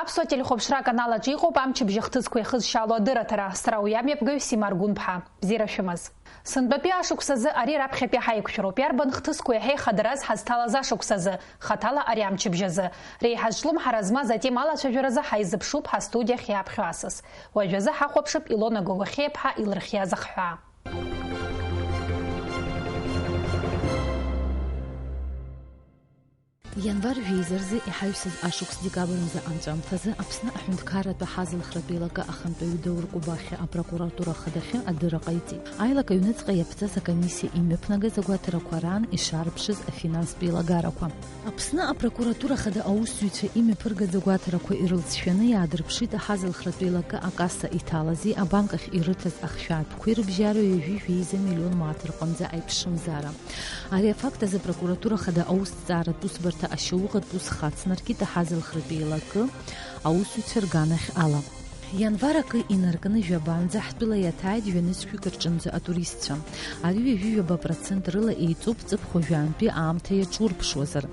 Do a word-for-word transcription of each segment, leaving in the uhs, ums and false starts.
Аԥсуа телехәаԥшра аканал аҿы иҟоуп амчыбжь ахҭысқәа иахызшьало адырраҭара. Сара уи амҩаԥгаҩ Сима Аргәынԥҳа. Бзиара шәымаз. Сынтәатәи ашықәсазы ари раԥхьатәи ҳаиқәшәароуп. Иарбан хҭысқәеи ҳаихадараз ҳазҭалаз ашықәсазы, хаҭала ари амчыбжь азы? Реиҳа зҿлымҳара змаз атема алацәажәаразы ҳаизыԥшуп ҳастудиахь иааԥхьо асас. Уажәазы ҳахәаԥшып Илона Гогохеиԥҳа илырхиаз ахҳәаа. Ианвар жәеиза рзы иҳаҩсыз ашықәс декабр мза анҵәамҭазы Аԥсны аҳәынҭқарратә аҳазалхратә еилакы ахантәаҩы Даур Кубахьиа апрокуратура ахадахьы адырра ҟаиҵеит. Аилак аҩныҵҟа иаԥҵаз акомиссиа имҩаԥнагаз агәаҭарақәа раан ишаарԥшыз афинанстә еилагарақәа. Аԥсны апрокуратура ахада аусзуҩцәа имҩаԥыргаз агәаҭарақәа ирылҵшәаны иаадырԥшит аҳазалхратә еилакы акасса иҭалази, абанк ахь ирыҭаз ахшәаатәқәеи рыбжьара ҩажәи жәеиза миллион мааҭ рҟынӡа аиԥшымзаара. Ари афакт азы апрокуратура ахада аусҭҵааратә усбарҭа ашьауӷатә ус хацнаркит аҳазалхратә еилакы аусзуҩцәа рганахь ала. Ианвар акы инаркны жәабанӡа ҳтәыла иаҭааит жәа-нызқьҩык рҿынӡа атуристцәа. Ари ҩажәи ҩаба процент рыла еиҵоуп ҵыԥх уажәаантәи аамҭа иаҿурԥшуазар.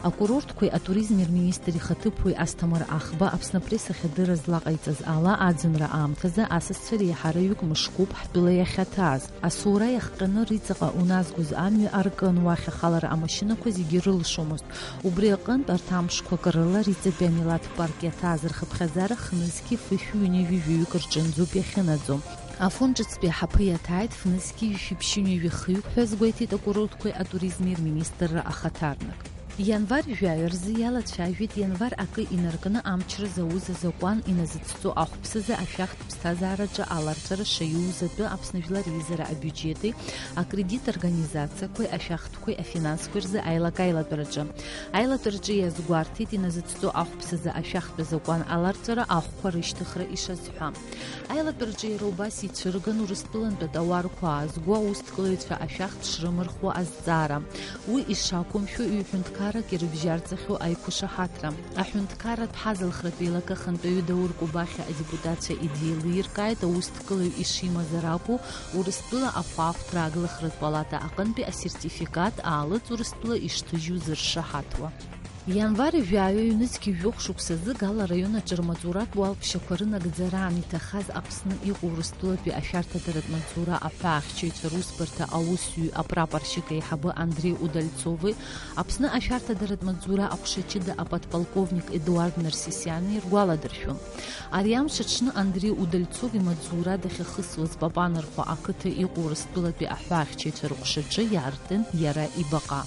Акурортқәеи атуризми рминистр ихаҭыԥуаҩ Асҭамыр Ахба Аԥсны апресс ахь адырра злаҟаиҵаз ала, аӡынра аамҭазы асасцәа реиҳараҩык мышкуп ҳтәыла иахьаҭааз. Асоура иахҟьаны Риҵаҟа уназгоз амҩа аркын, уахь ахалара амашьынақәа зегьы рылшомызт. Убри аҟынтә, арҭ амшқәак рыла Риҵатәи амилаҭ парк иаҭааз рхыԥхьаӡара хнызқьи фышәи ҩынҩажәи жәаҩык рҿынӡоуп иахьынаӡо. Афон ҿыцтәи аҳаԥы иаҭааит фнызқьи жәшәи ԥшьынҩажәи хҩык ҳәа азгәеиҭеит акурортқәеи атуризми рминистрра ахаҭарнак. Ианвар жәаҩа рзы иалацәажәеит ианвар акы инаркны амчра зауз азакәан иназыцҵо ахәԥсазы ашәахтә ԥсҭазаараҿы аларҵәара шаиуз атәы Аԥсны Жәлар Реизара абиуџьети, акредит организациақәеи, ашәахтәқәеи афинансқәеи рзы аилак аилатәараҿы. Аилатәараҿы иазгәарҭеит иназыцҵо ахәԥсазы ашәахтә азакәан аларҵәара ахәқәа рышьҭыхра ишазҳәа. Аилатәараҿы иара убас ицәырган Урыстәылантәи атауарқәа аазго аусҭкылаҩцәа ашәахтә шрымырхуа азҵаара. Уи ишақәымшәо ҩ-ҳәынҭқаррак ирыбжьарҵахьоу аиқәышаҳаҭра. Аҳәынҭқарратә ҳазалхратә еилакы ахантәаҩы Даур Кубахьа адепутатцәа идеилиркааит аусҭкылаҩ ишимаз ракәу Урыстәыла ахәаахәҭра ааглыхратә палата аҟынтәи асертификат аалыҵ Урыстәыла ишҭыжьу зыршаҳаҭуа. Ианвар жәаҩа ҩнызқь жәохә шықәсазы Гала араион аҿы рмаҵуратә уалԥшьақәа рынагӡараан иҭахаз Аԥсны иҟоу Урыстәылатәи ашәарҭадаратә маҵзура аҳәаахьчаҩцәа русбарҭа аусзуҩ апрапорщик еиҳабы Андреи Удальцови, Аԥсны ашәарҭадаратә маҵзура аҟәша ҷыда аподполковник Едуард Нарсисиани иргәаладыршәон. Ари амш аҽны Андреи Удальцов имаҵзура дахьахысуаз Папанархәа ақыҭа иҟоу Урыстәылатәи аҳәаахьчаҩцәа рыҟәшаҿы иаартын иара ибаҟа.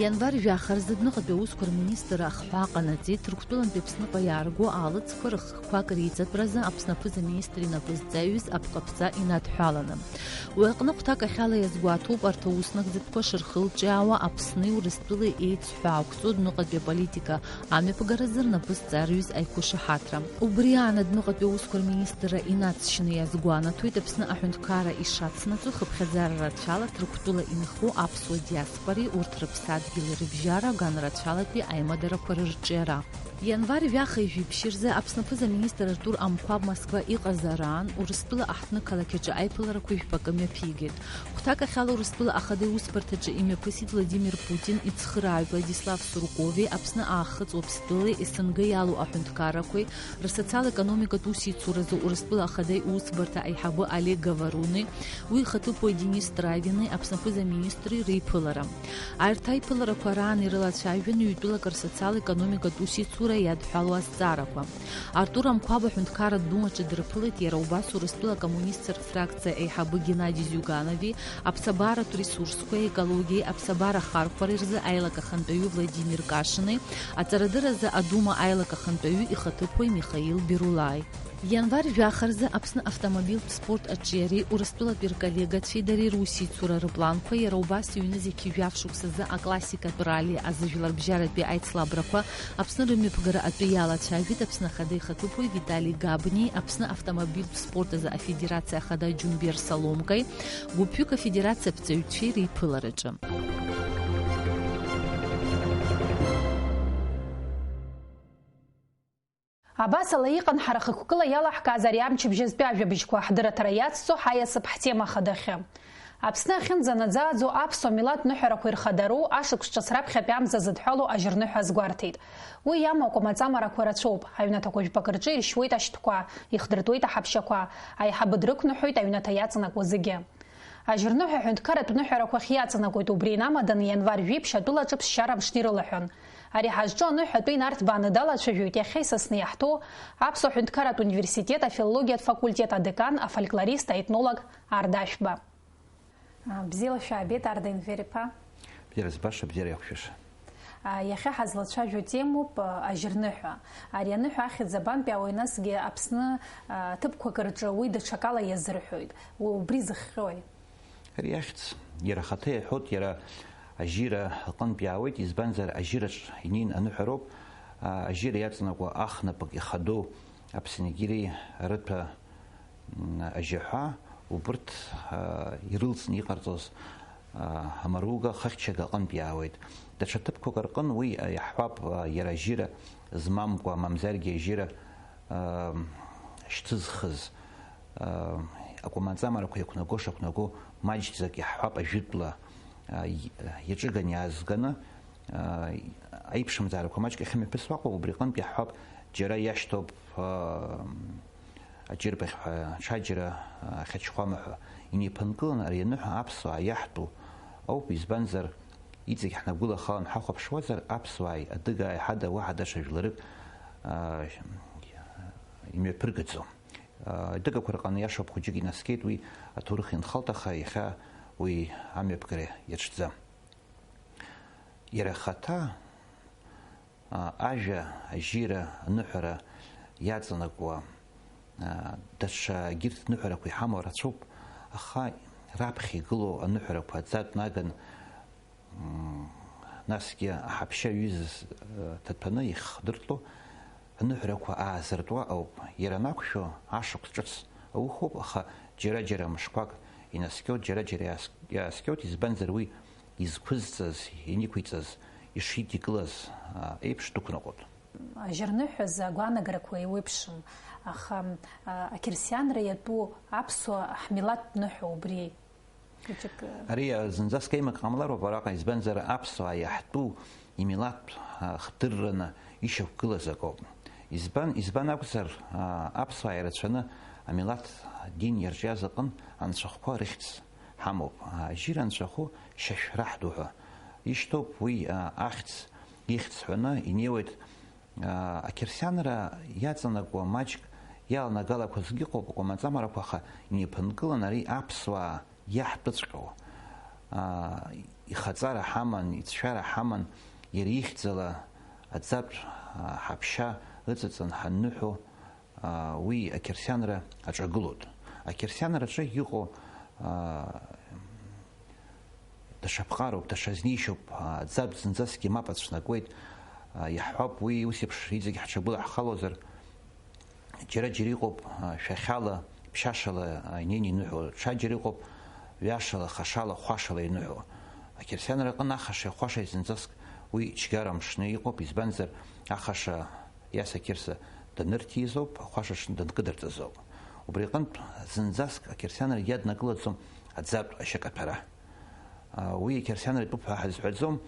Ианвар жәаха рзы адәныҟатәи аусқәа рминистр ахҳәаа ҟанаҵеит Ҭырқәтәылантәи Аԥсныҟа иаарго аалыҵқәа рыхкқәак реиҵатәразы Аԥсны аԥыза-министр инапы зҵаҩыз апҟаԥҵа инадҳәаланы. Уи аҟны хәҭак ахьала иазгәаҭоуп арҭ ауснагӡатәқәа шырхылҿиаауа Аԥсни Урыстәылеи еицҳәа ақәҵоу адәныҟатәи аполитика амҩаԥгаразы рнапы зҵарҩыз аиқәышаҳаҭра. Убри аан адәныҟатәи аусқәа рминистрра инацшьны иазгәанаҭоит Аԥсны аҳәынҭқарра ишацнаҵо хыԥхьаӡара рацәала Ҭырқәтәыла инхо аԥсуа диаспореи урҭ рыԥсадгьыли рыбжьара аганрацәалатәи аимадарақәа рырҿиара. Ианвар жәаха ижәи ԥшьырзы Аԥсны аԥыза-министр Артур Амқәаб Москва иҟазараан Урыстәыла аҳҭнықалақь аҿы аиԥыларақәа жәпакы мҩаԥигеит. Хәҭак ахьала Урыстәыла ахада иусбарҭаҿы имҩаԥысит Владимир Путин ицхырааҩ Владислав Суркови Аԥсны аахыҵ Уаԥстәылеи С Н Г иалоу аҳәынҭқаррақәеи рсоциал-економикатә усеицуразы Урыстәыла ахада иусбарҭа аиҳабы Олег Говаруни, уи ихаҭыԥуаҩ Денис Травини Аԥсны аԥыза-министри реиԥылара. Арҭ аиԥыларақәа раан ирылацәажәон ҩтәылак рсоциал-економикатә усеицура иадҳәалоу азҵаарақәа. Артур Амқәаб аҳәынҭқарратә думаҿы дырԥылеит иара убас Урыстәыла акоммунистцәа рфракциа аиҳабы Геннади Зиуганови, аԥсабаратә ресурсқәеи, аекологиеи, аԥсабара ахархәареи рзы аилак ахантәаҩы Владимир Кашини, аҵарадырразы адума аилак ахантәаҩы ихаҭыԥуаҩ Михаил Берулаи. Ианвар жәаха рзы Аԥсны автомобильтә спорт аҿиареи Урыстәылатәи рколлегацәеи дареи русеицура рыпланқәа, иара убас ҩ-нызқь жәаф шықәсазы аклассикатә ралли азы жәларбжьаратәи аицлабрақәа Аԥсны рымҩаԥгара атәы иалацәажәеит Аԥсны Ахада ихаҭыԥуаҩ Витали Габниеи Аԥсны автомобильтә спорт азы афедерациа ахада Џьумбер Саломкаи, гәыԥҩык афедерациа аԥҵаҩцәеи реиԥылараҿы. Абасала иҟан ҳара хықәкыла иалаҳкааз ари амчыбжьазтәи ажәабжьқәа. Ҳдырраҭара иацҵо ҳаиасып ҳтема хадахьы. Аԥсны ахьынӡанаӡааӡо аԥсуа милаҭ ныҳәарақәа ирхадароу ашықәс ҿыц раԥхьатәи амза зыдҳәалоу ажьырныҳәа азгәарҭеит. Уи иамоу акәамаҵамарақәа рацәоуп, аҩнаҭақәа жәпак рҿы иршьуеит ашьтәқәа, ихдыртуеит аҳаԥшьақәа, аиҳабы дрықәныҳәоит аҩнаҭа иаҵанакуа зегьы. Ажьырныҳәа аҳәынҭқарратә ныҳәарақәа хиаҵанакуеит, убри инамаданы ианвар жәиԥшь атәылаҿы ԥсшьара амшны ирылаҳәон. Ари ҳазҿу аныҳәа атәы инарҭбааны далацәажәоит иахьа исасны иаҳҭоу Аԥсуа ҳәынҭқарратә университет афилологиатә факультет адекан, афольклорист, аетнолог Арда Ашәба. А, бзиала шәаабеит, Арда Енвер-иԥа. Бзиара збаша, бзиара иахәшәаша. А, иахьа ҳазлацәажәо темоуп, а, ажьырныҳәа. Ари аныҳәа ахьӡ абантәи ауаҩ, насгьы Аԥсны, а, ҭыԥқәак рҿы уи даҽакала иазырҳәоит. У-, убри зыхҟьои? Ари ахьӡ иара ахаҭа иаҳәоит, иара ажьира аҟынтә иаауеит, избанзар ажьыраҿ инеин аныҳәароуп, а, ажьира иаҵанакуа ахнапык ихадоу Аԥсынгьыри рыҭәа, м, ажьаҳәа, убырҭ, а, ирылҵны иҟарҵоз, а, амаруга, хыхьчага аҟынтә иаауеит. Даҽа ҭыԥқәак рҟын уи, а, иаҳҳәап, а, иара ажьира змамкәа, мамзаргьы ажьира, а, шьҭызхыз, а, акәамаҵамарақәа иақәнаго шақәнаго маҷӡак иаҳҳәап, ажәытәла, а, и-, иаҿыганы иаазганы, а, аиԥшымзаарақәа маҷк иахьымҩаԥысуа аҟоуп, убри аҟынтә иаҳҳәап, џьара иашьҭоуп, а, аҷырбаӷь ҳәа, ҽаџьара, а, ахьачхәама ҳәа инеиԥынкыланы, ари аныҳәа аԥсуаа иаҳтәу ауп, избанзар, иҵегь ҳнагәылахалан ҳахәаԥшуазар, аԥсуааи адыгааи ҳада уаҳа даҽа жәларык, а, имҩаԥыргаӡом. А, адыгақәа рҟны иашоуп, хәыҷык инаскьеит уи аҭоурых инхалт, аха иахьа уи амҩаԥгара иаҿӡам. Иара ахаҭа, а, ажәа, ажьира, аныҳәара иаҵанакуа, а, даҽа егьырҭ ныҳәарақәа иҳамоу рацәоуп, аха раԥхьа игылоу аныҳәарақәа аӡатә наган, м, насгьы аҳаԥшьа ҩызас, а, ҭаҭәаны ихдыртәу аныҳәарақәа аазыртуа ауп. Иара анақәшәо ашықәс ҿыц аухоуп, аха џьара-џьара мышқәак инаскьоит, џьара-џьара иаас-, иааскьоит, избанзар уи изқәызҵаз, иниқәиҵаз, ишидикылаз, а, еиԥш дықәныҟәоит. Ажьырныҳәазы агәаанагарақәа еиуеиԥшым, аха, а, ақьырсианра иатәу аԥсуа ҳмилаҭтә ныҳәа убри хәыҷык, а, Ари, а, зынӡаск еимак ҟамлароуп араҟа, избанзар аԥсуаа иаҳтәу имилаҭтә, а, хдырраны ишьақәгылаз акоуп. Избан, избан акәзар, а, аԥсуаа ирацәаны амилаҭ дин иарҿиаз аҟын анцәахәқәа рыхьӡ ҳамоуп. Ажьира анцәахәы шьашә раҳду ҳәа ишьҭоуп, уи, а, ахьӡ ихьӡ ҳәаны инеиуеит. А, ақьырсианра иаҵанакуа маҷк иаланагалақәазгьы ыҟоуп, акәамаҵамарақәа, аха инеиԥынкылан ари аԥсуаа иаҳтәыҵәҟьоу. А, ихаҵара ҳаман, ицәшәара ҳаман, иара ихьӡала аӡатә, а, ҳаԥшьа ыҵыҵын ҳанныҳәо, а, уи ақьырсианра аҿагылоит. Ақьырсианраҿы иҟоу, а, даҽа ԥҟароуп, даҽа знеишьоуп, а, аӡатә зынӡасгьы мап ацәнакуеит. А, иаҳҳәап, уи ус еиԥш иҵегь ҳҽагәылаҳхалозар, џьара-џьара иҟоуп, а, шәахьала, ԥшьашала, а, инеины иныҳәо, ҽаџьара иҟоуп, ҩашала, хашала, хәашала иныҳәо. Ақьырсианра аҟны ахаша ихәаша зынӡаск уи чгара мшны иҟоуп, избанзар, ахаша Иаса Қьырса данырҭиз ауп, ахәаша шны данкыдырҵаз ауп. Убри аҟынтә, зынӡаск ақьырсианра иаднакылаӡом аӡатә ашьакаҭәара. А, уи ақьырсианра итәуп ҳәа ҳазҳәаӡом,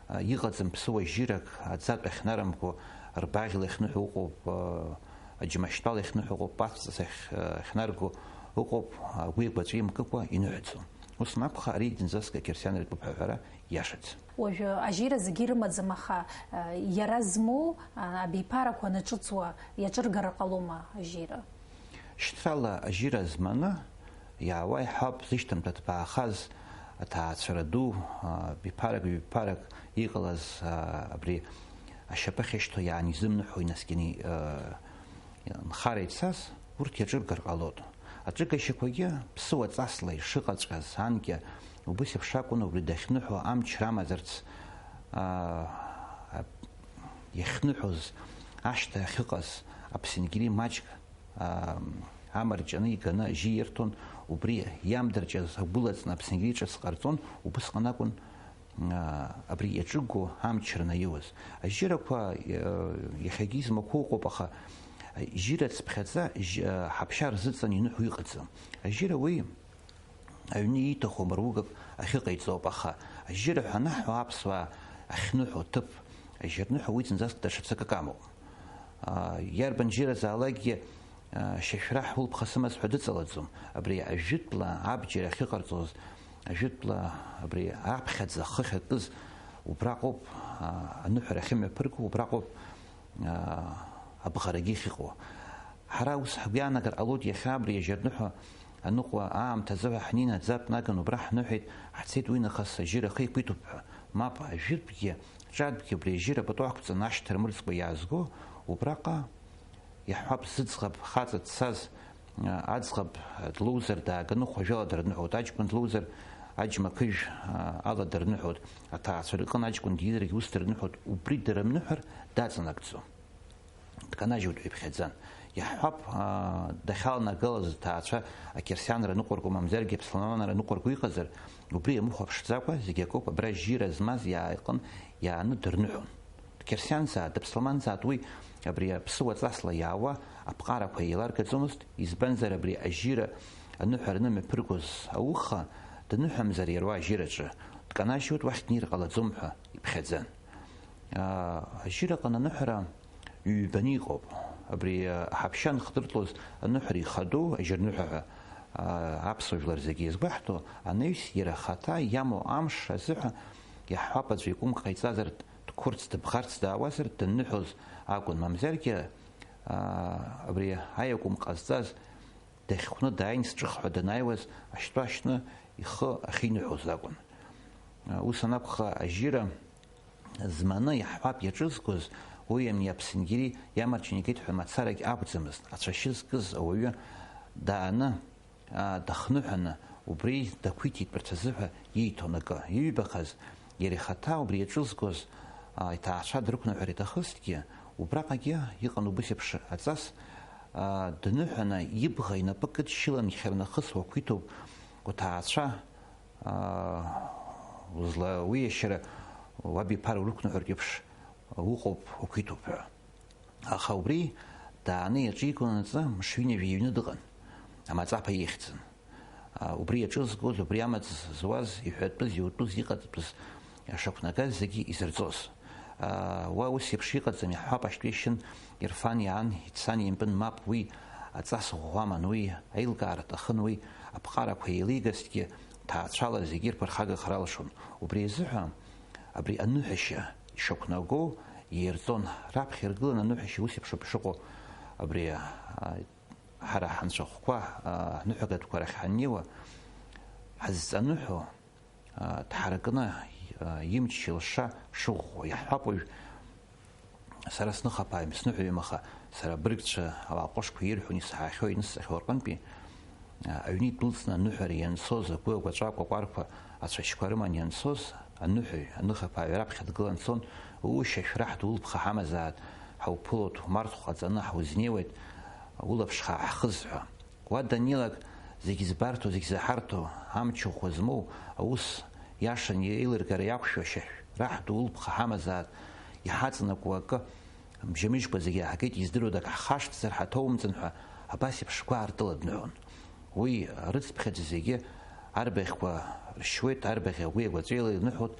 а, иҟаӡам ԥсыуа жьырак аӡатә ахьнарымго, рбаӷьла иахьныҳәо ыҟоуп, а, аџьмашьтәала иахьныҳәо ыҟоуп, аҵәца ахь-, ахьнарго ыҟоуп, агәи агәаҵәеи мкыкәа иныҳәаӡом. Ус анакәха, ари зынӡаск ақьырсианра итәуп ҳәа аҳәара иашаӡам. Уажәы ажьира зегьы ирымаӡам, аха, а, иара змоу, а, абиԥарақәа анаҿыҵуа иаҿыргар ҟалома ажьира? Шьҭрала ажьира зманы иаауа иҳәап, зышьҭамҭа ҭбаахаз аҭаацәара ду, а, биԥарак-ҩбиԥарак иҟалаз, а, абри ашьапы ахьышьҭоу иаанизымныҳәо инаскьаны, а, нхара ицаз, урҭ иаҿыргар ҟалоит. Аҿыгашьақәагьы ԥсыуа ҵасла ишыҟаҵәҟьаз анкьа, убыс еиԥш акәын убри дахьныҳәо амч рамазарц, аа, иахьныҳәоз ашҭа ахьыҟаз аԥсынгьери маҷк, аа, амарџьаны иганы ажьы ирҭон, убри иамдырҷаз агәылаҵны аԥсынгьери ҿыц ҟарҵон, убысҟан акәын аа, абри иаҿыгу амч рнаиуаз. Ажьырақәа, э, иахьагьы измақәоу ыҟоуп, аха, э, жьыра цыԥхьаӡа жь-, э, ҳаԥшьа рзыҵан иныҳәо иҟаӡам. Ажьыра уи, аҩны ииҭаху мыругак ахьыҟаиҵоуп, аха ажьыра ҳәа анаҳҳәо аԥсуаа ахьныҳәо ҭыԥ, ажьырныҳәа уи зынӡаск даҽа ҵакык амоуп. Иарбан жьыразаалакгьы шьашәра ҳулԥха сымаз ҳәа дыҵалаӡом. Абри ажәытәла абџьар ахьыҟарҵоз, ажәытәла абри аԥхьаӡа ахы ахьакыз убраҟоуп, аныҳәара ахьымҩаԥырго убраҟоуп абӷарагьы ахьыҟоу. Ҳара ус ҳгәы иаанагар ҟалоит, иахьа абри ажьырныҳәа аныҟәа аамҭазы ҳәа ҳнеины аӡатә наган убра ҳныҳәеит, ҳцеит уи нахыс ажьыра ахы еиқәиҭуп ҳәа. Мап, ажәытәгьы, ҿатәгьы абри ажьыра пату ақәҵаны ашҭа рмырӡкәа иаазго, убраҟа иаҳҳәап, зыӡӷаб хаҵа дцаз, а, аӡӷаб длоузар дааганы хәажәала дырныҳәоит, аҷкәын длоузар аџьма қыжә, а, ала дырныҳәоит, аҭаацәа рҟын аҷкәын диирагь ус дырныҳәоит, убри дырымныҳәар даҵанакӡом. Дканажьуеит ҳәа иԥхьаӡан. Иаҳҳәап, аа, дахьаланагалаз аҭаацәа ақьырсианра ныҟәырго, мамзаргьы аԥсылманра ныҟәырго иҟазар, убри иамыхәаԥшӡакәа, зегь акоуп, абра жьира змаз иааиҟын иааны дырныҳәон. Дқьырсианзаат, дыԥсылманзаат, уи абри аԥсыуа ҵасла иаауа аԥҟарақәа еиларгаӡомызт, избанзар, абри ажьира аныҳәа рнымҩаԥыргоз ауха дныҳәамзар иаруа ажьираҿы дканажьуеит, уахь днеир ҟалаӡом ҳәа иԥхьаӡан. Аа, ажьыраҟны аныҳәара ҩбаны иҟоуп. Абри, а, аҳаԥшьа анхдыртлоз аныҳәара ихадоу, ажьырныҳәа ҳәа, а, аԥсуа жәлар зегьы иазгәаҳҭо, анаҩс иара ахаҭа иамоу амш азыҳәа иаҳҳәап, аӡәы икәымк ҟаиҵазар, дқәырц, дыбӷарц даауазар, дынныҳәоз акәын, мамзаргьы, а, абри аиакәым ҟазҵаз дахьхәны дааин сҿыхҳәа данааиуаз, ашьтәа ашьны ихы ахьиныҳәоз акәын. Ус анакәха, ажьыра зманы иаҳҳәап иаҿызгоз, уи ами Аԥсынгьери иамарџьын игеит ҳәа мацарагь акәӡамызт, ацәашьы зкыз ауаҩы дааны, аа, дахныҳәаны, убри дақәиҭитәырц азыҳәа ииҭон акы. Иҩбахаз, иара ихаҭа убри иаҿызгоз, аа, иҭаацәа дрықәныҳәар иҭахызҭгьы, убраҟагьы иҟан убыс еиԥш аҵас, аа, дныҳәаны, ибӷа инапы кыдшьылан ихьырнахыс уақәиҭуп, уҭаацәа, аа, узла-, уи иашьара уаб иԥара урықәныҳәартә еиԥш уҟоуп, уқәиҭуп ҳәа. Аха убри дааны иаҿигонаҵы мышҩынҩажәа иҩны дыҟан, амаҵаԥа ихьӡын. А, убри иаҿызгоз, убри амаҵ зуаз, иҳәатәыз, иутәыз, иҟатәыз, ишақәнагаз зегьы изырҵоз. А, уа ус еиԥш иҟаӡам, иаҳҳәап, ашьтәа ишьын ирфан иаан, ицан импын, мап, уи аҵас ӷәӷәаман, уи аилкаара аҭахын, уи аԥҟарақәа еилигазҭгьы, ҭаацәала зегьы ирԥырхагахар алшон. Убри азыҳәа абри аныҳәашьа ишақәнаго иирҵон, раԥхьа иргылан аныҳәашьа ус еиԥш ауп ишыҟоу, абри, а, ҳара ҳанцәахәқәа, а, ҳныҳәагатәқәа рахь ҳаннеиуа, ҳазҵаныҳәо, а, дҳаракны, а, имч лша шыӷәӷәо иаҳҳәап уажә. Сара сныхаԥааҩым, сныҳәаҩым, аха сара абыргцәа ауаа ҟәышқәа ирҳәон исаҳахьоу, инысҵахьоу рҟынтәи, а, аҩны идәылҵны аныҳәара ианцоз, агәы агәаҵәа акәакәарқәа ацәашьқәа рыман ианцоз, аныҳәаҩ, аныхаԥааҩ раԥхьа дгылан дцон, ушьашә раҳ дулԥха ҳамазаат, ҳауԥылоит, умарҭ ҟаҵаны ҳузнеиуеит, улаԥш хаа ҳхыз ҳәа. Уа данилак, зегь збарҭоу, зегь заҳарҭоу, амч ӷәӷәа змоу, аус иашан еилыргара иақәшәо ашьашә раҳ ду улԥха ҳамазаат, иҳаҵанакуа акы, мжьамыжькәа зегь иаҳагеит, издыруада, ак ҳхашҭзар ҳаҭоумҵан ҳәа, абас еиԥш гәаартыла дныҳәон. Уи рыцԥхьаӡа зегьы арбаӷьқәа ршьуеит, арбаӷь агәи агәаҵәеила ирныҳәоит,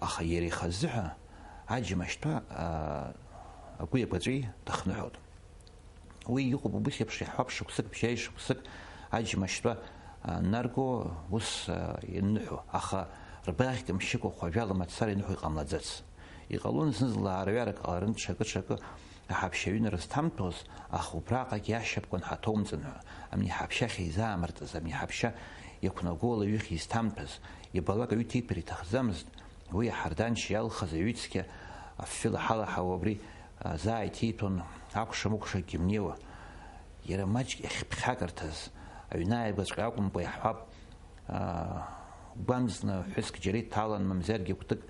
аха иара ихазы ҳәа аџьма шьтәа, а, агәи агәаҵәеи дахныҳәоит. Уи иҟоуп убыс еиԥш, иаҳҳәап, шықәсык, бжьаҩ шықәсык аџьма шьтәа, а, нарго ус, а, иныҳәо, аха рбаӷьк мшьыкәа хәажәала мацара иныҳәо иҟамлаӡац. Иҟалон зны-зынла аарҩарак ҟаларын ҽакы-ҽакы аҳаԥшьа аҩны рызҭамҭәоз, аха убраҟагь иашьапкуан ҳаҭоумҵан ҳәа, амни ҳаԥшьа ахьизаамыртыз, амни ҳаԥшьа иақәнагоу алаҩы ахьизҭамҭәаз, ибалак аҩы ҭиԥар иҭахӡамызт, уи аҳардан шиалхыз аҩыцқьа афҩы лаҳалаҳауа убри, а, заа иҭиҭәон, акәша-мыкәша акгьы мнеиуа. Иара маҷк иахьԥхьакырҭаз, аҩны ааигәаҵәҟьа акәымкәа иаҳҳәап, аа, гәамҵны ҳәыск џьара иҭалан, мамзаргьы кәтык,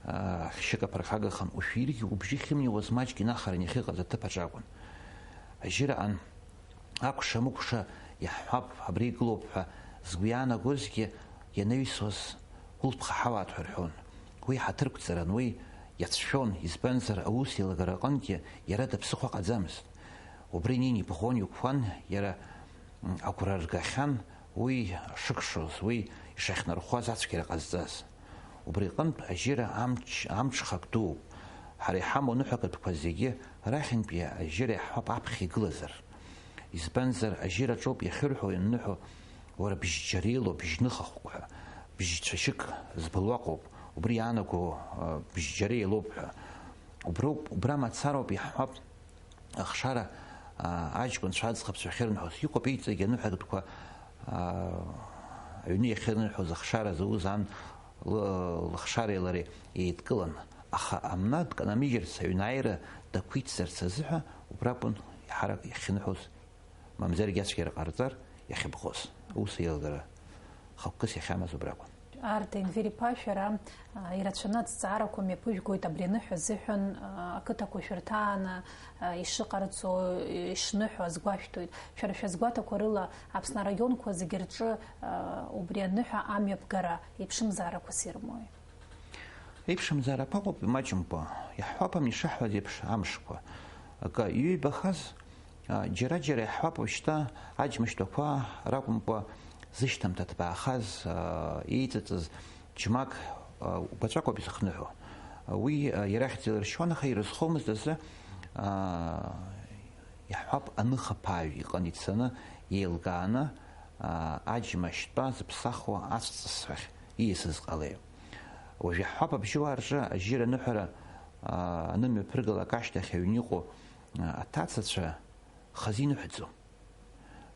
аа, хьшьык аԥырхагахан, ушәиргьы убжьы ахьымнеиуаз маҷк инахаран иахьыҟаз аҭыԥ аҿы акәын. Ажьыраан, акәша-мыкәша иаҳҳәап, абра игылоуп ҳәа згәы иаанагозгьы ианаҩсуаз, улԥха ҳауаат ҳәа рҳәон. Уи ҳаҭырқәҵаран, уи иацәшәон, избанзар, аус еилагара аҟынгьы иара даԥсыхәа ҟаӡамызт. Убри инеин ибӷон, иқәԥан, иара, м, агәра ргахьан, уи шыкшоз, уи ишахьнархәаз ацәгьара ҟазҵаз. Убри иҟынтә ажьыра амч-, амҽхак дууп. Ҳара иҳамоу аныҳәа кыдқәа зегьы рахьынтәи ажьыра иаҳҳәап аԥхьа игылазар. Избанзар, ажьыраҿоуп иахьырҳәо, ианныҳәо, уара бжьџьарелоуп, бжьныхахәк ҳәа, бжьцәашьык збылуа ыҟоуп, убри иаанаго, а, бжьџьара еилоуп ҳәа. Уброуп, убра мацароуп иаҳҳәап, ахшара, а, аҷкәынцәа аӡӷабцәа ахьырныҳәоз. Иҟоуп иҵегь аныҳәатәқәа, а, аҩны иахьырныҳәоз ахшара зауз ан лы-, лыхшареи лареи еидкылан. Аха амна дканамыжьырц, аҩнааира дақәиҭзарц азыҳәа убракәын иаҳарак иахьныҳәоз, мамзаргьы ацәгьара ҟарҵар иахьыбӷоз. Ус аилгара хықәкыс иахьамаз убракәын. Арҭ Енвер-иԥа, шәара, а, ирацәаны аҭҵаарақәа мҩаԥыжәгоит абри аныҳәа азыҳәан, а, ақыҭақәа шәырҭааны, а, ишыҟарҵо, ишныҳәо азгәашәҭоит. Шәара шәазгәаҭақәа рыла, Аԥсны араионқәа зегьы рҿы, а, убри аныҳәа амҩаԥгара еиԥшымзаарақәас ирымои? Еиԥшымзаарақәа ыҟоуп, имаҷымкәа. Иаҳҳәап, ами, ишаҳҳәаз еиԥш, амшқәа. Акы, иҩбахаз, а, џьара-џьара иаҳҳәап, уажәшьҭа аџьмышьтәақәа ракәымкәа, зышьҭамҭа ҭбаахаз, а, еиҵыҵыз џьмак, а, уаҵәакоуп изыхныҳәо. Уи, а, иара ахьӡ еилыршьуан, аха ирызхомызт азы, а, иаҳҳәап, аныхаԥааҩ иҟны ицаны, еилкааны, а, аџьмашьтәа зыԥсахуа ацәҵысҳәахь ииасыз ҟалеит. Уажә иаҳҳәап, абжьыуаа рҿы ажьыра аныҳәара, а, анымҩаԥыргалак ашьҭахь аҩны иҟоу, а, аҭацацәа хазы иныҳәаӡом.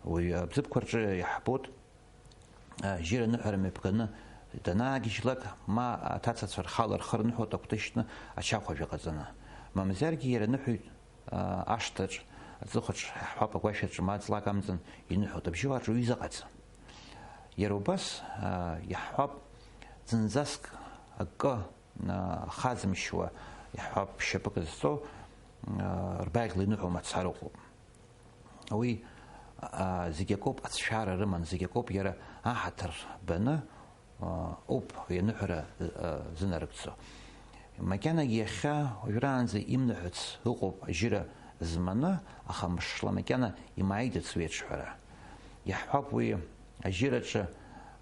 Уи абзыԥқәа рҿы иаҳбоит, а, ажьыра аныҳәара мҩаԥганы данаагьежьлак, ма аҭацацәа рхала рхы рныҳәоит акәты шьны ачахәажә аҟаҵаны. Мамзаргьы иара аныҳәаҩ, а, ашҭаҿ, аҵыхәаҿ, иаҳҳәап, агәашәаҿы ма ҵлак амҵан иныҳәоит, абжьыуаа рҿы уаҩы изыҟаӡам. Иара убас, а, иаҳҳәап, зынӡаск акы, а, хазымшьуа, иаҳҳәап, шьапык зҵоу, а, рбаӷьла иныҳәоу мацара ыҟоуп. Уи, а, зегь акоуп ацәшәара рыман, зегь акоуп иара аҳаҭыр баны, а, ауп уи аныҳәара, а, зынарыгӡо. Макьанагьы иахьа уажәраанӡа имныҳәац ыҟоуп ажьыра зманы, аха мшла макьана имааидыц уи аҿҳәара. Иаҳҳәап, уи ажьыраҿы,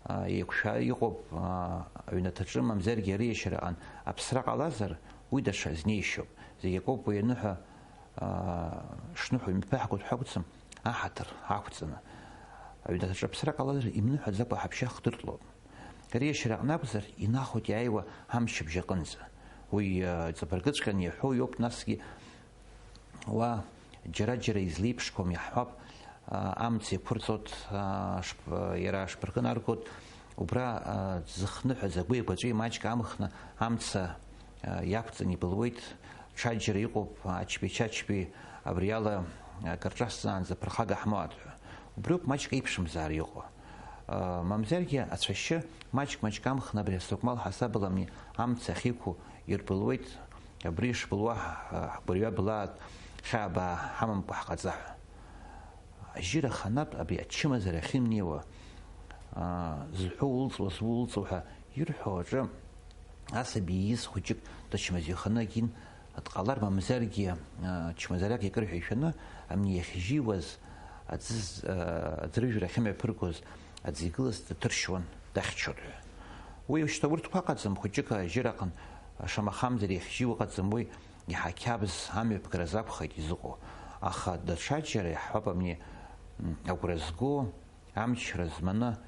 а, еиқәшәа иҟоуп, а, аҩнаҭаҿы, мамзаргьы ари иашьараҟан аԥсра ҟалазар, уи даҽа знеишьоуп. Зегь акоуп уи аныҳәа, аа, шныҳәо имҩаԥаҳгоит ҳәа акәӡам, аҳаҭыр ақәҵаны. Аҩнаҭаҿы аԥсра ҟалазар, имныҳәаӡакәа ҳаԥшьа хдыртлоуп. Ари ашьараҟны акәзар, инахоит иааиуа амчыбжь аҟынӡа. Уи, аа, иҵабыргыҵәҟьаны иаҳәо иоуп, насгьы уа џьара-џьара излеиԥшқәам иаҳҳәап, аа, амца еиқәырҵоит, аа, шп-, иара ашпыркы наргоит, убра, аа, дзыхныҳәаз агәи-агәаҵәеи маҷк амхны амца, аа, иақәҵаны ибылуеит, ҽаџьара иҟоуп, ачби-чачби абриала акыр ҿасҵаанӡа ԥырхага ҳмоуат ҳәа. Убриоуп маҷк еиԥшымзаар иҟоу. Мамзаргьы ацәашьы маҷк-маҷк амхны абри асыкәмал ҳасаб аламни амца ахьиқәу ирбылуеит, абри ишбылуа ҳгәырҩа былаат, хьаа баа ҳамамкәа ҳҟаҵа ҳәа. Ажьыра аханатә абри ачымазара ахьымнеиуа, аа, зҳәо улҵуа, зулҵуа ҳәа ирҳәо аҿы асаби ииз хәыҷык дычмазаҩханы акин дҟалар, мамзаргьы, аа, чмазарак икыр ҳәа ишәаны, амни иахьжьиуаз аӡы з-, аа, аӡрыжәра ахьымҩаԥыргоз аӡы игылаз дҭыршьуан, дахьчоит ҳәа. Уи шьҭа урҭқәа ыҟаӡам, хәыҷык ажьыраҟын, шамахамзар иахьжьиу ыҟаӡам, уи иаҳа қьабз амҩаԥгараз акәхеит изыҟоу, аха даҽаџьара иаҳҳәап, амни, м, агәра зго, амчра зманы,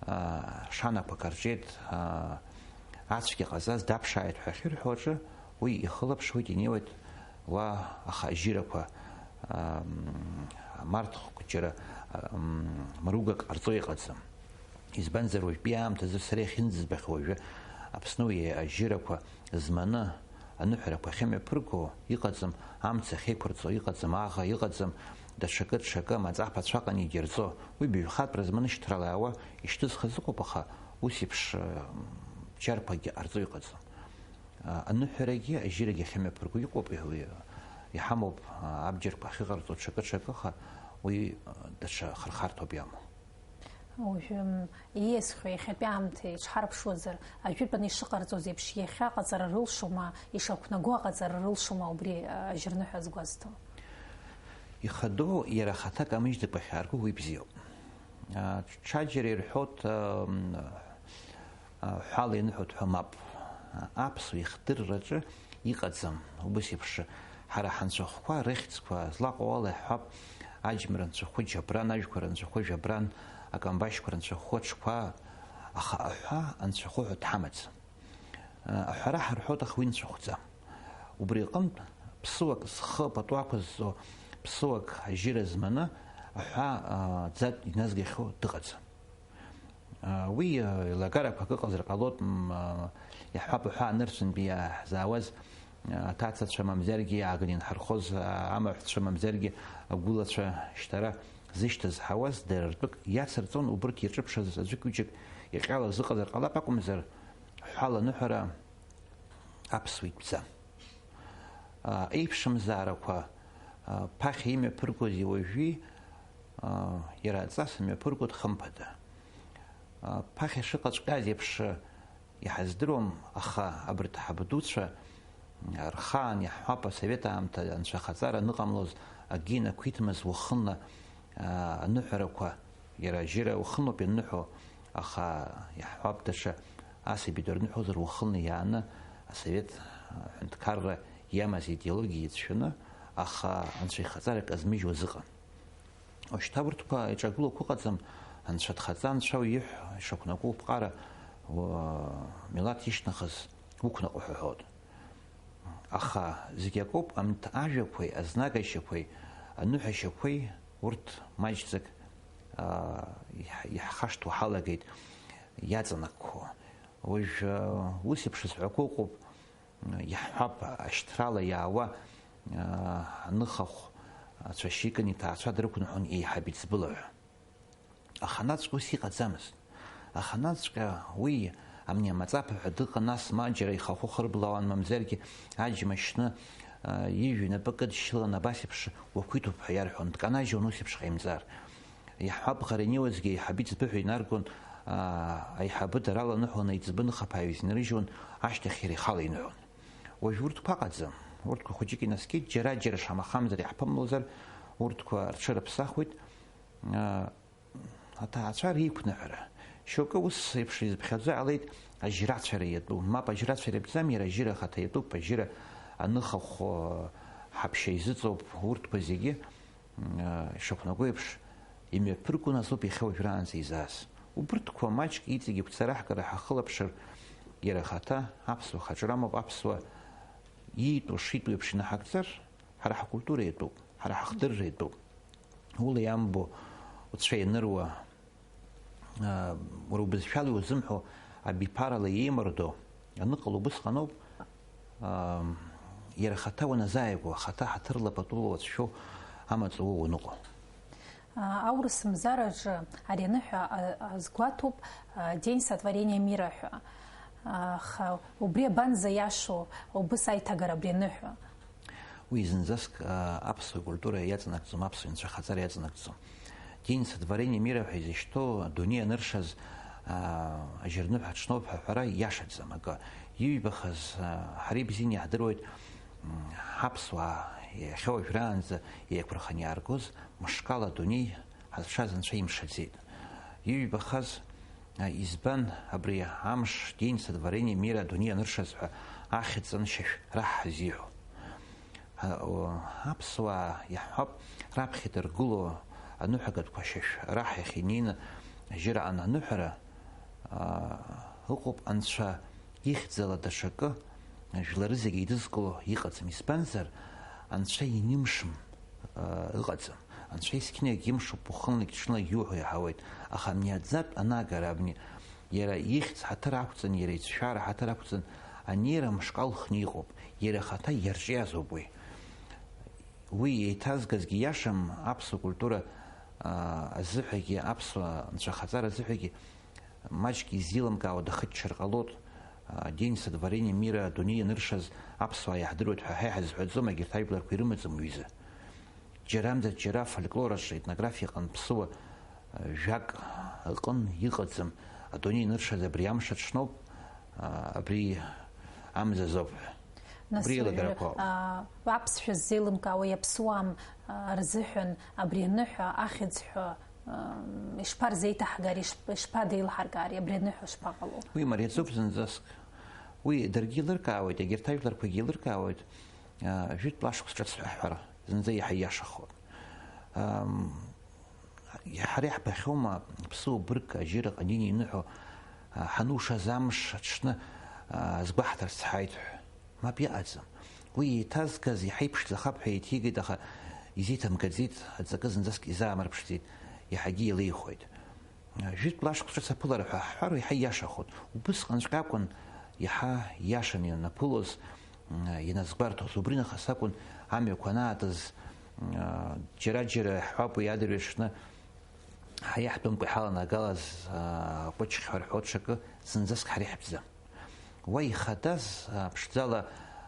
аа, шанақәак рҿиеит, аа, ацәгьа ҟазҵаз даԥшааит ҳәа ахьырҳәо аҿы уи ихылаԥшуеит, инеиуеит уа, аха ажьырақәа, аа, м, марҭхәк џьара, м, мругак ҟарҵо иҟаӡам. Избанзар, уажәтәи аамҭазы сара иахьынӡызбахьоу уажәы Аԥсны уи ажьырақәа зманы, аныҳәарақәа ахьымҩаԥырго иҟаӡам, амца ахьеиқәырҵо иҟаӡам, аӷа иҟаӡам, даҽакы, даҽакы, маҵаԥацәаҟан идирҵо, уи быҩхатәра зманы шьҭрала иаауа ишьҭызхыз ыҟоуп, аха ус еиԥш, м, бџьарқәакгьы ҟарҵо иҟаӡам. А, аныҳәарагьы ажьырагьы ахьымҩаԥырго иҟоуп, уи иҳамоуп, а, абџьарқәа ахьыҟарҵо ҽакы-ҽакы, аха уи, а, даҽа хырхарҭоуп иамоу. Уажәы, м, ииасхьоу иахьатәи аамҭа иҽҳарԥшуазар, ажәытәан ишыҟарҵоз еиԥш, иахьа аҟаҵара рылшома, ишақәнаго аҟаҵара рылшома убри, а, ажьырныҳәа згәазҭо? Ихадоу иара ахаҭа камыжьӡакәа ахьаарго уи бзиоуп. Ҽаџьара ирҳәоит, ҳәала ианыҳәоит ҳәа мап. Аԥсуа ихдырраҿы иҟаӡам убас еиԥш. Ҳара ҳанцәахәқәа рыхьӡқәа злаҟоу ала иаҳҳәап, аџьма рынцәахәы џьабран, ажәқәа рынцәахәы жәабран, акамбашьқәа рынцәахәы аҽқәа, аха аҳәа анцәахәы ҳәа дҳамаӡам. Аҳәара ҳарҳәоит, аха уи нцәахәӡам. Убри аҟынтә, ԥсыуак зхы пату ақәызҵо, ԥсыуак ажьыра зманы, аҳәа, ӡатә иназгахьоу дыҟаӡам. Уи еилагарақәак ыҟазар ҟалоит, иаҳҳәап, аҳәа анырцәынтәи иаҳзаауаз аҭацацәа, мамзаргьы ааганы инҳархоз амаҳәцәа, мамзаргьы агәылацәа шьҭара зышьҭаз ҳауаз дара ртәык иацырҵон, убырҭ иаҿыԥшыз аӡәык-ҩыџьак иҟьалаз ыҟазар ҟалап акәымзар, ҳәала аныҳәара аԥсуа итәӡам. Еиԥшымзаарақәа ԥахьа имҩаԥыргози уажәи, иара аҵас имҩаԥыргоит, хымԥада. Ԥахьа шыҟаҵәҟьаз еиԥш иҳаздыруам, аха абарҭ ҳабдуцәа рхаан иаҳҳәап, асовет аамҭа анцәахаҵара аныҟамлоз, акгьы инақәиҭмыз уахынла аныҳәарақәа, иара жьыра уахынлоуп ианыҳәо, аха иаҳҳәап, даҽа асаби дырныҳәозар уахынла иааны асовет ҳәынҭқарра иамаз идеологиа иацәшәаны, аха анцәа ихаҵара казмыжьуаз ыҟан. Ушьҭа урҭқәа иҿагылоуп ыҟаӡам, анцәа дхаҵа, анцәа уиҳә ишақәнаго уԥҟара, уа-, милаҭ ишьҭнахыз уқәнаҟ уҳәҳәот. Аха зегь акоуп, амҭ ажәақәеи, азнагашьақәеи, аныҳәашьақәеи урҭ маҷӡак, аа, иҳ-, иаҳхашҭуа ҳалагеит иаҵанакқәо. Уажә, аа, ус еиԥш зҳәақәо ыҟоуп, иаҳҳәап, ашьҭрала иаауа, аа, аныхахә ацәашьы икын иҭаацәа дрықәныҳәон еиҳаб иҵбыла ҳәа. Аханаҵәҟьа ус иҟаӡамызт. Аханаҵәҟьа уи амни амаҵаԥа ҳәа дыҟан, нас ма џьара ихахәы хырблаауан, мамзаргьы аџьма шьны, аа, ижә инапы кыдшьылан абас еиԥш уақәиҭуп ҳәа иарҳәон, дканажьуан ус еиԥш ҟаимҵар. Иаҳҳәап, ӷара инеиуазгьы аиҳабы иӡбы ҳәа инаргон, аа, аиҳабы дара ланыҳәон, аиҵбы ныхаԥааҩ изнарыжьуан, ашьҭахь иара ихала иныҳәон. Уажә урҭқәа ыҟаӡам. Урҭқәа хәыҷык инаскьеит, џьара-џьара шамахамзар иаҳԥымлозар, урҭқәа рҽырыԥсахуеит. Аа, аҭаацәа реиқәныҳәара. Шьоукы ус еиԥш изыԥхьаӡо иҟалеит ажьрацәара иатәу. Мап, ажьрацәара иатәӡам, иара ажьыра ахаҭа иатәуп, ажьыра аныхахә, ҳаԥшьа изыҵоуп, урҭқәа зегьы, м, ишақәнаго еиԥш, имҩаԥыргон азоуп иахьа уажәраанӡа изааз. Убырҭқәа маҷк иҵегь игәцараҳгара ҳахылаԥшыр, иара ахаҭа аԥсуа хаҿра амоуп, аԥсуа иитәу шитәу еиԥш инаҳагӡар, ҳара ҳкультура иатәуп, ҳара ҳахдырра иатәуп. Ула иамбо уцәа ианыруа, аа, уара убызшәала иузымҳәо абиԥарала иеимырдо аныҟало убысҟаноуп, аа, иара ахаҭа уаназааигәоу, ахаҭа ҳаҭырла патула уацәшәо амаҵ уа уаныҟоу. Аурыс мзараҿы ари аныҳәа, а, азгәаҭоуп, а, День сотворения мира ҳәа. Аха убри абанӡа иашоу убыс аиҭагара абри аныҳәа? Уи зынӡаск, аа, аԥсуа культура иаҵанакӡом, аԥсуа нцәахаҵара иаҵанакӡом. День сотворения мира ҳәа изышьҭоу адунеи аныршаз, аа, ажьырныҳәа аҽноуп ҳәа аҳәара иашаӡам акы. Иҩбахаз, аа, ҳара ибзианы иаҳдыруеит, м, ҳаԥсуаа иахьа уажәраанӡа еиқәырханы иааргоз мышкала адунеи ҳазшаз анцәа имшаӡеит. Иҩбахаз, а, избан абри амш День сотворения мира адунеи аныршаз ҳәа ахьӡ аншьашә раҳ ҳазиҳәо? А, о, аԥсуаа иаҳҳәап, раԥхьа дыргыло аныҳәагатәқәа ашьашә раҳ иахьа инеины ажьыраан аныҳәара, а, ыҟоуп, анцәа ихьӡала даҽакы, жәлары зегьы еидызкыло иҟаӡам. Избанзар, анцәа инимшым, а, ыҟаӡам. Анцәа есқьынагь имшуп, уахынлагь ҽынлагь иуҳәо иаҳауеит. Аха абни аӡатә анагара, абни иара ихьӡ ҳаҭыр ақәҵан, иара ицәшәара ҳаҭыр ақәҵан анеира мышкал хны иҟоуп. Иара ахаҭа иарҿиазоуп уи. Уи еиҭазгазгьы иашам аԥсуа культура, а, азыҳәагьы, аԥсуа нцәахаҵара азыҳәагьы маҷк изеилымкаауа дахыччар ҟалоит. А, День сотворения мира адунеи ианыршаз аԥсуаа иаҳдыруеит ҳәа ҳа иҳазҳәаӡом, егьырҭ ажәларқәа ирымаӡам уи изы. Џьарамзар џьара афольклор аҿы, аетнографиа аҟынтә ԥсыуа, а, жәак ыҟын, иҟаӡам. Адунеи ианыршаз абри амш аҽноуп, а, абри амзазоуп ҳәа. Нас, убри еилагарақәа, а, аԥсшәа ззеилымкаауа иаԥсуам, а, рзыҳәан абри аныҳәа ахьӡ ҳәа Ишԥарзеиҭаҳгари, ишԥадеилҳаргари, абри аныҳәа шԥаҟало? Уи мариаӡоуп зынӡаск. Уи даргьы еилыркаауеит, егьырҭ ажәларқәагьы еилыркаауеит, а, жәытәла ашықәс ҿыц ҳәа ҳҳәара, зынӡа иаҳа ииашахоит. Ам, ҳара иаҳбахьоума, ԥсыуа быргк, аџьыра ҟанини иныҳәо, а, ҳанушаз амш аҽны, а, азгәаҳҭарц ҳааит ҳәа? Мап, иҟаӡам. Уи еиҭазгаз иҳаиԥшӡахап ҳәа еиҭеигеит, аха изеиҭамгаӡеит, аҵакы зынӡаск изаамырԥшӡеит, иаҳагьы еилеихоит. Жәытәла ашықәс ҿыц аԥылара ҳәа ҳҳәар, иаҳа ииашахоит. Убысҟанҵәҟьа акәын иаҳа ииашаны ианаԥылоз, м, ианазгәарҭоз. Убри нахыс акәын амҩақәа анаатыз, м, џьара-џьара иаҳҳәап, уи адырҩаҽны ҳаиаҳтәымкәа иҳаланагалаз, а, ҟәыч ҳәа рҳәо ҽакы зынӡаск ҳара иаҳтәӡам. Уа ихадаз, а, ԥшӡала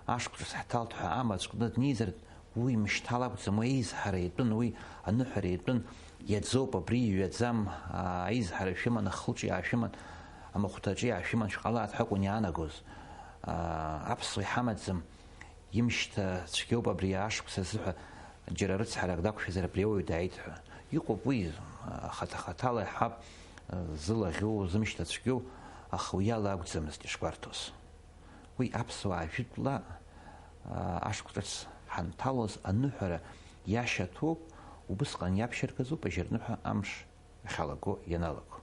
ашықәс ҳҭалт ҳәа амаҵә кны днеизар, уи мышьҭала акәӡам, уи аизҳара иатәын, уи аныҳәара иатәын, иаӡоуп, абри иҩаӡам, а, аизҳара шәыман, ахылҿиаа шәыман, амахәҭаҿы иаашәыман шәҟалааит ҳәа акәын иаанагоз. А, аԥсуа иҳамаӡам, имшьҭа цәгьоуп абри ашықәс азыҳәа, џьара рыцҳарак дақәшәазар абри ауаҩ дааит ҳәа. Иҟоуп уи, а, хаҭа-хаҭала иаҳҳәап, а, зылаӷьу, зымшьҭа цәгьоу, аха уи ала акәӡамызт ишгәарҭоз. Уи аԥсуаа жәытәла, аа, ашықәс ҿыц ҳанҭалоз аныҳәара иашьаҭоуп, убысҟан иаԥшьаргазоуп ажьырныҳәа амш ахьалаго ианалаго.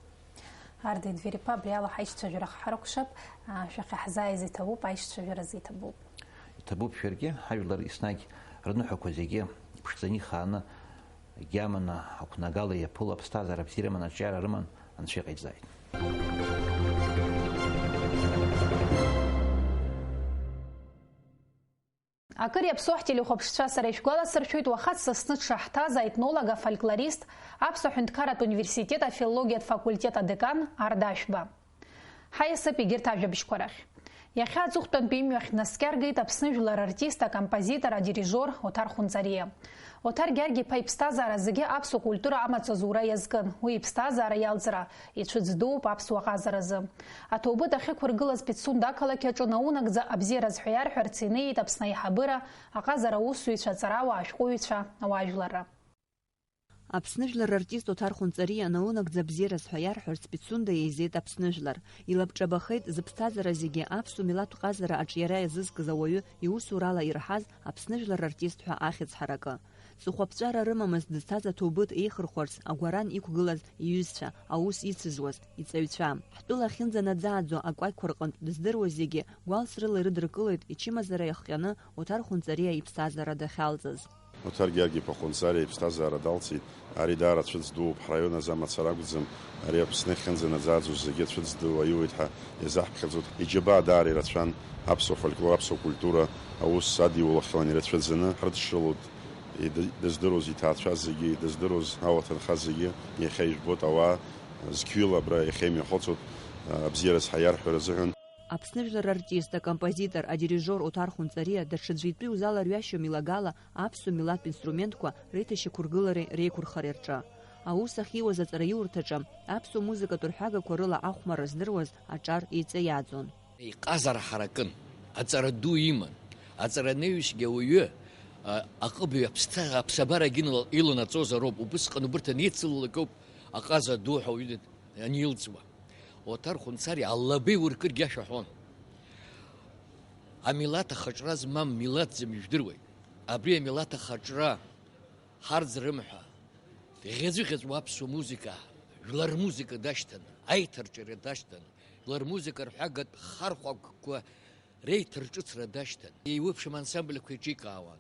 Ардеи Двериԥа, абри ала ҳаишьцәажәара ҳарыкәшап, аа, шәахьа ҳзааиз иҭабуп, аишьцәажәаразы иҭабуп. Иҭабуп шәаргьы, ҳажәлар еснагь рныҳәақәа зегьы иԥшӡаны ихааны, егьи аманы ақәнагала иаԥыло аԥсҭазаара бзиа рыман, аҿиара рыман, Анцәа иҟаиҵааит. Акыр иаԥсоу ҳтелехәаԥшцәа, сара ишәгәаласыршәоит, уаха дсасны дшаҳҭаз аетнолог, афольклорист, Аԥсуа ҳәынҭқарратә университет афилологиатә факультет адекан Арда Ашәба. Ҳаиасып егьырҭ ажәабжьқәа рахь. Иахьа аҵыхәтәантәи имҩахь днаскьаргеит Аԥсны жәлар артист, акомпозитор, адирижиор Оҭар Хәынҵариа. Оҭар Гьаргь-иԥа иԥсҭазаара зегьы аԥсуа культура амаҵ азура иазкын. Уи иԥсҭазаара иалҵра ицәыӡ дууп аԥсуа ҟазаразы. Аҭоубыҭ ахьықәыргылаз Пицунда ақалақь аҿы наунагӡа абзиараз ҳәа иарҳәарц инеит Аԥсны аиҳабыра, аҟазара аусзуҩцәа, аҵарауаа, ашәҟәыҩҩцәа, ауаажәларра. Аԥсны жәлар артист Оҭар Хәынҵариа наунагӡа абзиараз ҳәа иарҳәарц Пицунда еизеит Аԥсны жәлар. Илабҿабахеит зыԥсҭазаара зегьы аԥсуа милаҭтә ҟазара аҿиара иазызкыз ауаҩы иусурала ирҳаз Аԥсны жәлар артист ҳәа ахьӡ ҳаракы. Ҵыхәаԥҵәара рымамызт дызҭаз аҭоубыҭ еихырхәарц агәаран иқәгылаз иҩызцәа, аус ицызуаз, иҵаҩцәа. Ҳтәыла ахьынӡанаӡааӡо акәакьқәа рҟынтә дыздыруаз зегьы гәалсрыла ирыдыркылеит ичымазара иахҟьаны Оҭар Хәынҵариа иԥсҭазаара дахьалҵыз. Оҭар Гьаргь-иԥа Хәынҵариа иԥсҭазаара далҵит. Ари даара цәыӡ дууп, ҳраион азы амацара акәӡам, ари Аԥсны ахьынӡанаӡааӡоз зегьы ацәыӡ ду аиуеит ҳәа иазаҳԥхьаӡоит. Иџьабаа даара ирацәан аԥсуа фольклор, аԥсуа культура аус адиулахьан ирацәаӡаны ҳрыдшылоит. Ид-, дыздыруаз иҭаацәа зегьы, дыздыруаз ауаҭанхаз зегьы иахьа ижәбоит, ауаа зқьҩыла абра иахьа имҩахыҵуеит, абзиараз ҳаиарҳәара азыҳәан. Аԥсны жәлар артист, акомпозитор, адирижиор Оҭар Хәынҵариа даҽаӡәы итәы иузаларҩашьом илагала аԥсуа милаҭтә инструментқәа реиҭашьақәыргылареи реиқәырхареи рҿы. Аус ахьиуаз аҵараиурҭаҿы аԥсуа музыкатә рҳәагақәа рыла ахәмарра здыруаз аҿар еиҵаиааӡон. Иҟазара ҳаракын, аҵара ду иман. Аҵаранаҩсгьы ауаҩы, а, аҟыбаҩ аԥсҭа-, аԥсабарагьы инал-, иланаҵозароуп, убысҟан убырҭ анеицылалак ауп аҟаза ду ҳәа ауаҩы анилҵуа. Оҭар Хәынҵариа алаба иуркыргьы ашәа ҳәон. Амилаҭ ахаҿра змам милаҭӡам, ижәдыруеит. Абри амилаҭ ахаҿра ҳарӡрым ҳәа, дӷьаҵәыӷьаҵәуа аԥсуа музыка, жәлар рмузыка дашьҭан, аиҭарҿиара дашьҭан, жәлар рмузыка рҳәагатә хархәагқәа реиҭарҿыцра дашьҭан. Еиуеиԥшым ансамбльқәа еиҿикаауан.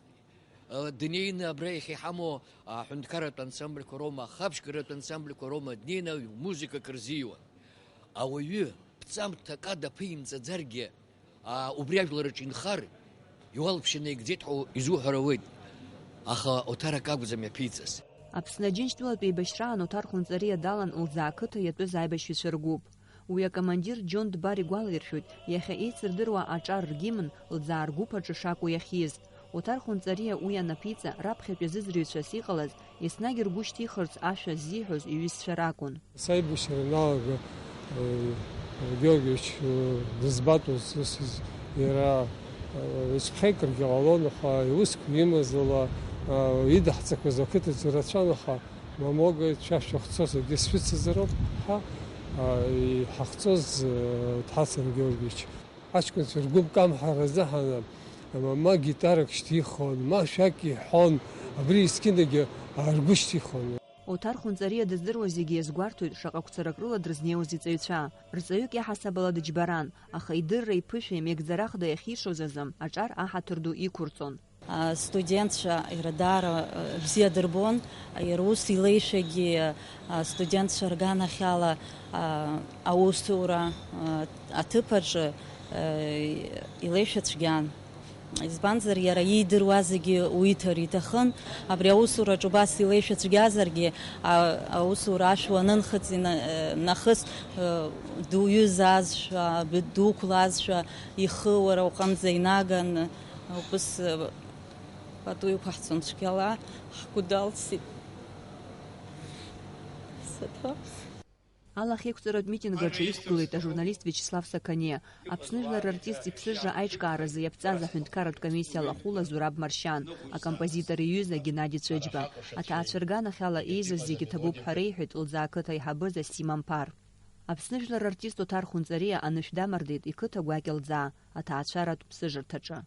Днеины абра иахьа иҳамоу аҳәынҭқарратә ансамбльқәа роума, ахабжьгаратә ансамбльқәа роума, днеины музыкак рзиуан. Ауаҩы ԥҵамҭак ада ԥимҵаӡаргьы, аа, убри ажәлар рҿы инхар, иуалԥшьа наигӡеит ҳәа изуҳәар ауеит, аха Оҭар акы акәӡам иаԥиҵаз. Аԥсны Аџьынџьтәылатә еибашьраан Оҭар Хәынҵариа далан Лӡаа қыҭа иатәыз аибашьҩцәа ргәыԥ. Уи акомандир Џьон Дбар игәалаиршәоит, иахьа еицырдыруа аҿар ргимн Лӡаа ргәыԥ аҿы шакәу иахьиз. Оҭар Хәынҵариа уи анаԥиҵа, раԥхьатәи азыӡырҩцәас иҟалаз, еснагь ргәы шьҭихырц ашәа ззиҳәоз иҩызцәа ракәын. Саибашьра ианалага, э, Георгиевич, э, дызбатәыз, ус, иара, э, ицәԥхеигаргьы ҟалон, аха иусқәа имазала, э, идаҳҵақәаз ақыҭаҿы рацәан, аха Мамогаҩцәа шәахцо зегьы шәыцызароуп ҳәа, а, иҳахҵоз, э, Ҭҳацан Георгиевич. Аҷкәынцәа ргәы мкамҳаразы ҳана, ма, ма гитарак шьҭихуан, ма шәак иҳәон, абри есқьынагьы, а, ргәы шьҭихуан. Оҭар Хәынҵариа дыздыруаз зегьы иазгәарҭоит, шаҟа қәҵарак рыла дрызнеиуаз иҵаҩцәа. Рҵаҩык иаҳасабала дыџьбаран, аха идырра иԥышәеи меигӡарахда иахьишоз азы аҿар аҳаҭыр ду иқәырҵон. Астудентцәа иара даара, э, бзиа дырбон, иара ус илеишәагьы, астудентцәа рганахьала, а, аусура, а, аҭыԥ аҿы, э, илеишәа цәгьан. Избанзар, иара иидыруа зегьы уиҭар иҭахын. Абри аусураҿ убас илеишәа цәгьазаргьы, а, аусура ашә уанынхыҵ ина-, э, нахыс, э, дуҩызазшәа, б-, дуқәлазшәа, ихы уара уҟынӡа инаган, убыс, э, пату иқәаҳҵон цәгьала, ҳгәы далсит. Саҭа. Алахьеиқәҵаратә митинг аҿы иқәгылеит ажурналист Виачеслав Сақаниа. Аԥсны жәлар рартист иԥсыжра аиҿкааразы иаԥҵаз аҳәынҭқарратә комиссиа алахәыла Зураб Маршьан, акомпозитор иҩыза Геннади Цәыџьба. Аҭаацәа рганахьала еизаз зегьы ҭабуп ҳәа реиҳәеит Лӡаа ақыҭа аиҳабы Зосим Амԥар. Аԥсны жәлар рартист Оҭар Хәынҵариа анышә дамардеит иқыҭа гәакьа Лӡаа аҭаацәаратә ԥсыжырҭаҿы.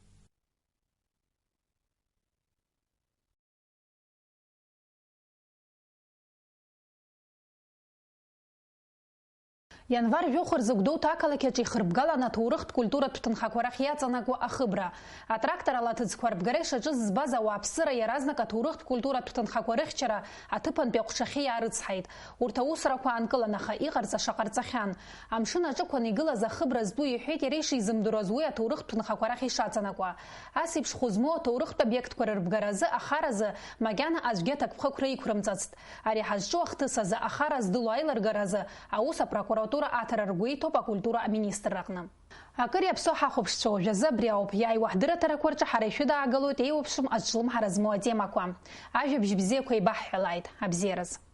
Ианвар жәохә рзы Гәдоуҭа ақалақь аҿы ихырбгалан аҭоурыхтә культуратә ҭынхақәа рахь иаҵанакуа ахыбра. Атракторала аҭыӡқәа рбгара ишаҿыз збаз ауааԥсыра иаразнак аҭоурыхтә культуратә ҭынхақәа рыхьчара аҭыԥантәи аҟәшахьы иаарыцҳаит. Урҭ аусурақәа аанкылан, аха иҟарҵаша ҟарҵахьан. Амшын аҿықәан игылаз ахыбра зтәу иҳәеит иара ишизымдыруаз уи аҭоурыхтә ҭынхақәа рахь ишаҵанакуа. Ас еиԥш хәы змоу аҭоурыхтә обиектқәа рырбгаразы ахаразы макьана аӡәгьы аҭакԥхықәра иқәрымҵацт. Ари ҳазҿу ахҭыс азы ахара здыло аилыргаразы аус апрокуратура аҭара ргәы иҭоуп акультура аминистрраҟны. Акыр иаԥсоу ҳахәаԥшцәа уажәазы абри ауп, иааиуа ҳдырраҭарақәа рҿы ҳара ишәыдаагалоит еиуеиԥшым азҿлымҳара змоу атемақәа. Ажәабжь бзиақәа еибаҳҳәалааит, абзиараз!